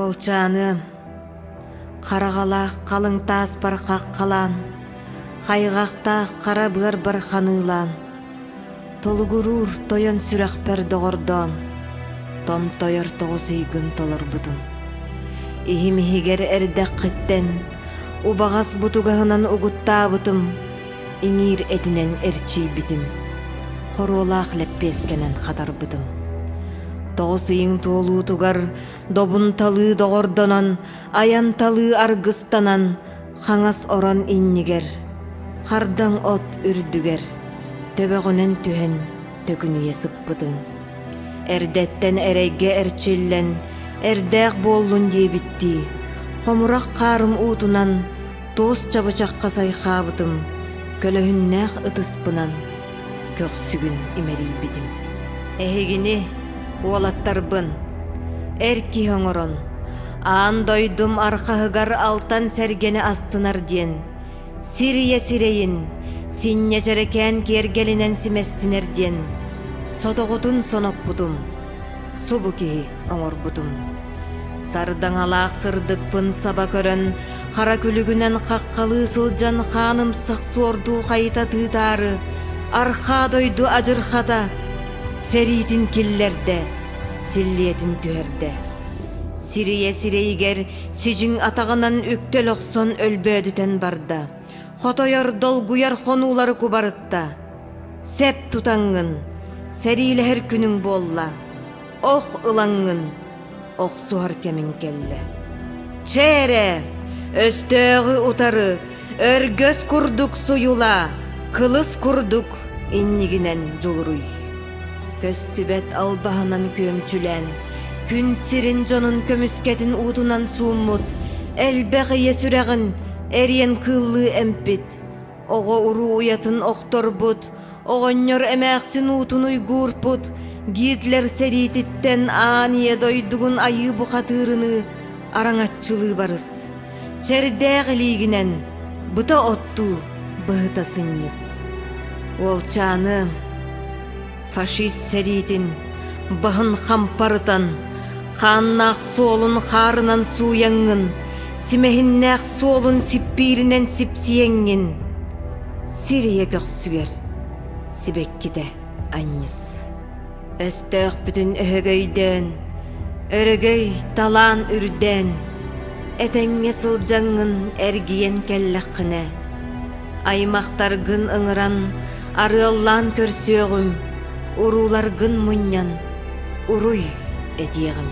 Уолчааныам, хараҕалаах халыҥ тааспар хаххалаан, хайҕахтаах хара быарбар ханыылаан, толугуруур тойон сүрэхпэр доҕордоон, томтойор тоҕус ыйгын толорбутум. Иһим иһигэр эрдэххиттэн убаҕас бутугаһынан угуттаабытым, иҥиир этинэн эрчийбитим, хоруолаах лэппиэскэнэн хатарбытым. Тоҕус ыйыҥ туолуутугар добунталыы доҕордонон, айанталыы аргыстанан, хаҥас орон иннигэр, хардаҥ от үрдүгэр, төбөҕүнэн түһэн төкүнүйэ сыппытыҥ. Эрдэттэн эрэйгэ эрчиллэн, эрдээх буоллун диэбиттии, хомурах хаарым уутунан туос чабычахха сайхаабытым, көлөһүннээх ытыспынан көхсүгүн имэрийбитим. Эһигини, уолаттарбын, эр киһи оҥорон, аан дойдум архаһыгар алтан сэргэни астынар диэн, сир ийэ сирэйин, синньэ дьэрэкээн киэргэлинэн симэстинэр диэн, сотоҕутун соноппутум, субу киһи оҥорбутум. Сардаҥалаах сырдыкпын саба көрөн, хара күлүгүнэн хаххалыы сылдьан хаанымсах суордуу хайыта тыытаары, архаа дойду адьырхата сэриитин киллэрдэ, силлиэтин түһэрдэ. Сирийэ сирэйигэр сидьиҥ атаҕынан үктэл охсон өлбөөдүтэн барда. Хотойор долгуйар хонуулары кубарытта. Сэп тутаҥҥын, сэриилэһэр күнүҥ буолла. Ох ылаҥҥын, охсуһар кэмиҥ кэллэ. Чэ эрэ, өстөөҕү утары, өргөс курдук суйулаа, кылыс курдук иннигинэн дьулуруй. Көстүбэт албаһынан күөмчүлээн, күн сирин дьонун көмүскэтин уутунан сууммут, элбэх ийэ сүрэҕин эриэн кыыллыы эмпит, Оҕо-уруу уйатын охторбут, оҕонньор эмээхсин уутун уйгуурпут, Гитлер сэриититтэн аан ийэ дойдугун айыы бухатыырыныы араҥаччылыы барыс. Чэрдээх илиигинэн быта оттуу быһыта сынньыс. Уолчааны Фашист сэриитин баһын хампарытан, хааннаах суолун хаарынан сууйаҥҥын, симэһиннээх суолун сиппииринэн сипсийэҥҥин, сир ийэ көхсүгэр сибэккитэ анньыс. Өстөөхпүтүн өһөгөйдөөн, өрөгөй талаан үрдээн, этэҥҥэ сылдьаҥҥын эргийэн кэллэххинэ, Аймахтаргын ыҥыран, арыаллаан көрсүөҕүм, урууларгын мунньан, уруй этиэҕим.